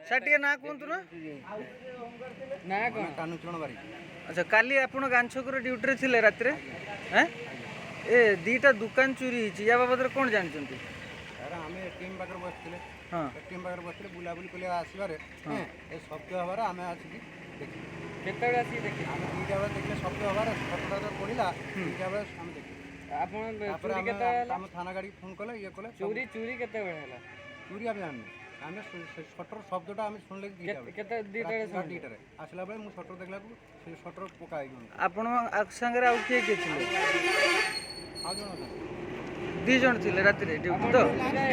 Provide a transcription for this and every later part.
Sir, ଟିକେ ନାଁ କୁହନ୍ତୁ ନା। ନା କ'ଣ? କାହ୍ନୁଚରଣ ବାରିକ। ଆଚ୍ଛା, କାଲି ଆପଣ ଗାନ୍ଧୀ ଛକର ଡ୍ୟୁଟିରେ ଥିଲେ ରାତିରେ? ଏଁ ଏ ଦୁଇଟା ଦୋକାନ ଚୋରି ହେଇଛି, ୟା ବାବଦରେ କ'ଣ ଜାଣିଛନ୍ତି? ସାର୍, ଆମେ ଏଟିଏମ୍ ପାଖରେ ବସିଥିଲେ। ଏଟିଏମ୍ ପାଖରେ ବସିଥିଲେ, ବୁଲାବୁଲି କଲେ, ଆସିବାରେ ଏ ଶବ୍ଦ ହେବାର ଆମେ ଆସିକି ଦେଖିଲୁ। କେତେବେଳେ ଆସିକି ଦେଖିଲେ? ଆମେ 2ଟା ବେଳେ ଦେଖିଲେ, ଶବ୍ଦ ହେବାର ଶବ୍ଦଟା ତ ପଡ଼ିଲା 2ଟା ବେଳେ ଆମେ ଦେଖିଲୁ। ଆପଣ ତାପରେ ଚୋରି ଆମେ କେତେବେଳେ ହେଲା? ଆମ ଥାନା ଗାଡ଼ିକି ଫୋନ୍ କଲେ, ଇଏ କଲେ ସବୁ। ଚୋରି କେତେବେଳେ ହେଲା? ଚୋରି ଆମେ ଜାଣିନୁ। ଆମେ ସେ ସଟର ଶବ୍ଦଟା ଆମେ ଶୁଣିଲେ 2ଟା ବେଳେ। କେତେ 2ଟା ବେଳେ? ରାତି 2ଟାରେ ଆସିଲା ବେଳେ ମୁଁ ସଟର ଦେଖିଲାକୁ ସେ ସଟର ପକା ହେଇକି। ଆପଣ ସାଙ୍ଗରେ ଆଉ କିଏ କିଏ ଥିଲେ? ଆଉ ଜଣ ଅଛନ୍ତି। 2 ଜଣ ଥିଲେ ରାତିରେ ଡ୍ୟୁଟି ତ?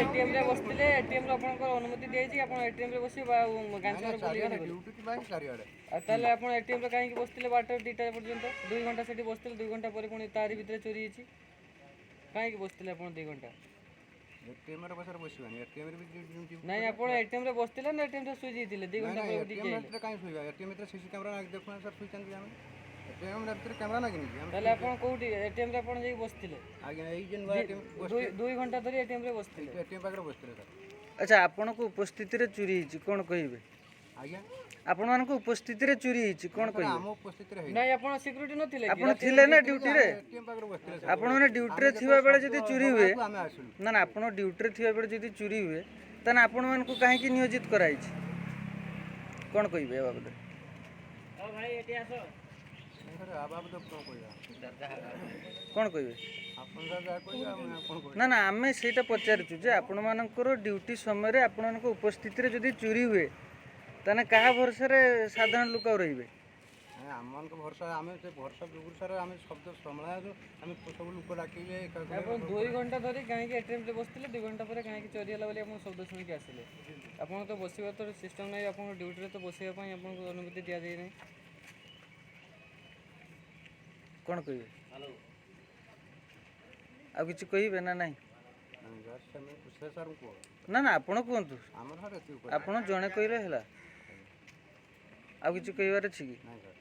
ଏଟିଏମ୍ ରେ ବସିଥିଲେ। ଏଟିଏମ୍ ରେ ଆପଣଙ୍କର ଅନୁମତି ଦିଆଯାଇଛି ଆପଣ ଏଟିଏମ୍ ରେ ବସିବେ ଆଉ ଗାନ୍ଧୀ ଛକରେ ବୁଲିକି ଚାରିଆଡ଼େ କଥା କହିବେ? ଡ୍ୟୁଟି ପାଇଁ ଚାରିଆଡ଼େ। ଆଉ ତାହେଲେ ଆପଣ ଏଟିଏମ୍ ରେ କାହିଁକି ବସିଥିଲେ 12ଟା 2ଟା ପର୍ଯ୍ୟନ୍ତ? 2 ଘଣ୍ଟା ସେଠି ବସିଥିଲେ, 2 ଘଣ୍ଟା ପରେ ପୁଣି ତାରି ଭିତରେ ଚୋରି ହେଇଛି। କାହିଁକି ବସିଥିଲେ ଆପଣ 2 ଘଣ୍ଟା? ଏଟିଏମ୍ରେ ବସାରେ ବସିବାନି, ଏଟିଏମ୍ରେ ବି ଯିବୁ। ନାଇଁ, ଆପଣ ଏଟିଏମ୍ ରେ ବସିଥିଲେ ନା ଏଟିଏମ୍ ରେ ଶୋଇ ଯାଇଥିଲେ 2 ଘଣ୍ଟା ପରେ ଉଠିକି ଏଟିଏମ୍ ଆଇଲେ? ଭିତରେ କାହିଁ ଶୋଇବା? ଏଟିଏମ୍ ଭିତରେ ସିସି କ୍ୟାମେରା ଦେଖୁନାହାନ୍ତି ସାର୍, ଶୋଇଛନ୍ତି ଆମେ? ଏଟିଏମ୍ ଭିତରେ କ୍ୟାମେରା ଲାଗିନି କି ଆମେ? ତାହେଲେ ଆପଣ କୋଉଠି ଏଟିଏମ୍ ରେ ଆପଣ ଯାଇକି ବସିଥିଲେ? ଆଜ୍ଞା, ଏଇ ଯେ ନୂଆ ଏଟିଏମ୍। 2 ଘଣ୍ଟା ଧରି ଏଟିଏମ୍ ରେ ବସିଥିଲେ? ଏଟିଏମ୍ ପାଖରେ ବସିଥିଲେ ସାର୍। ଆଚ୍ଛା, ଆପଣଙ୍କ ଉପସ୍ଥିତିରେ ଚୋରି ହେଇଛି, କ'ଣ କହିବେ? ଆଜ୍ଞା? ଆପଣମାନଙ୍କ ଉପସ୍ଥିତିରେ ଚୋରି ହେଇଛି, କ'ଣ ସାର୍, କହିବେ? ଆମ ଉପସ୍ଥିତିରେ ହେଇନି। ନାଇଁ, ଆପଣ ସିକ୍ୟୁରିଟି ନଥିଲେ କି? ଆପଣ ଥିଲେ ନା ଡ୍ୟୁଟିରେ? ଏଟିଏମ୍ ପାଖରେ ବସିଥିଲେ ସାର୍। ଆପଣମାନେ ଡ୍ୟୁଟିରେ ଥିବା ବେଳେ ଯଦି ଚୋରି ହୁଏ ହେବାକୁ ଆମେ ଆସିଲୁ। ନା ନା, ଆପଣ ଡ୍ୟୁଟିରେ ଥିବା ବେଳେ ଯଦି ଚୋରି ହୁଏ, ତାହେଲେ ଆପଣମାନଙ୍କୁ କାହିଁକି ନିୟୋଜିତ କରାହେଇଛି? କ'ଣ କହିବେ ଏ ବାବଦରେ? ନାଇଁ ସାର୍, ଆ ବାବଦ କ'ଣ କହିବା? କ'ଣ କହିବେ? ଆପଣ ସାର୍ ଯାହା କହିବେ, ଆମେ ଆଉ କ'ଣ କହିବା? ନା ନା, ଆମେ ସେଇଟା ପଚାରୁଛୁ ଯେ ଆପଣମାନଙ୍କର ଡ୍ୟୁଟି ସମୟରେ ଆପଣମାନଙ୍କ ଉପସ୍ଥିତିରେ ଯଦି ଚୋରି ହୁଏ, ତାହେଲେ କାହା ଭରସାରେ ସାଧାରଣ ଲୋକ ଆଉ ରହିବେ? ନାଇଁ, ଆମମାନଙ୍କ ଭରସା, ଆମେ ସେ ଭରସା ଯୋଗୁଁ ସାର୍ ଆମେ ଶବ୍ଦ ସମ୍ଭାଳିଲୁ, ଆମେ ସବୁ ଲୋକ ଡାକିଲେ ଏକା କଲେ। ଆପଣ 2 ଘଣ୍ଟା ଧରି କାହିଁକି ଏଟିଏମ୍ ରେ ବସିଥିଲେ? 2 ଘଣ୍ଟା ପରେ କାହିଁକି ଚୋରି ହେଲା ବୋଲି ଆପଣ ଶବ୍ଦ ଶୁଣିକି ଆସିଲେ? ଆପଣ ତ ବସିବା ତ ସିଷ୍ଟମ୍ ନାହିଁ, ଆପଣଙ୍କ ଡ୍ୟୁଟିରେ ତ ବସିବା ପାଇଁ ଆପଣଙ୍କୁ ଅନୁମତି ଦିଆଯାଇ ନାହିଁ। କ'ଣ କହିବେ? ଆଉ କିଛି କହିବେ ନା ନାହିଁ? ନାଇଁ ସାର୍, ସେମାନେ ସେ ସାର୍ଙ୍କୁ କୁହ। ନା ନା, ଆପଣ କୁହନ୍ତୁ। ଆମର ସାର୍ ଏତିକି କହିବା। ଆପଣ ଜଣେ କହିଲେ ହେଲା, ଆଉ କିଛି କହିବାର ଅଛି କି? ନାଇଁ ସାର୍।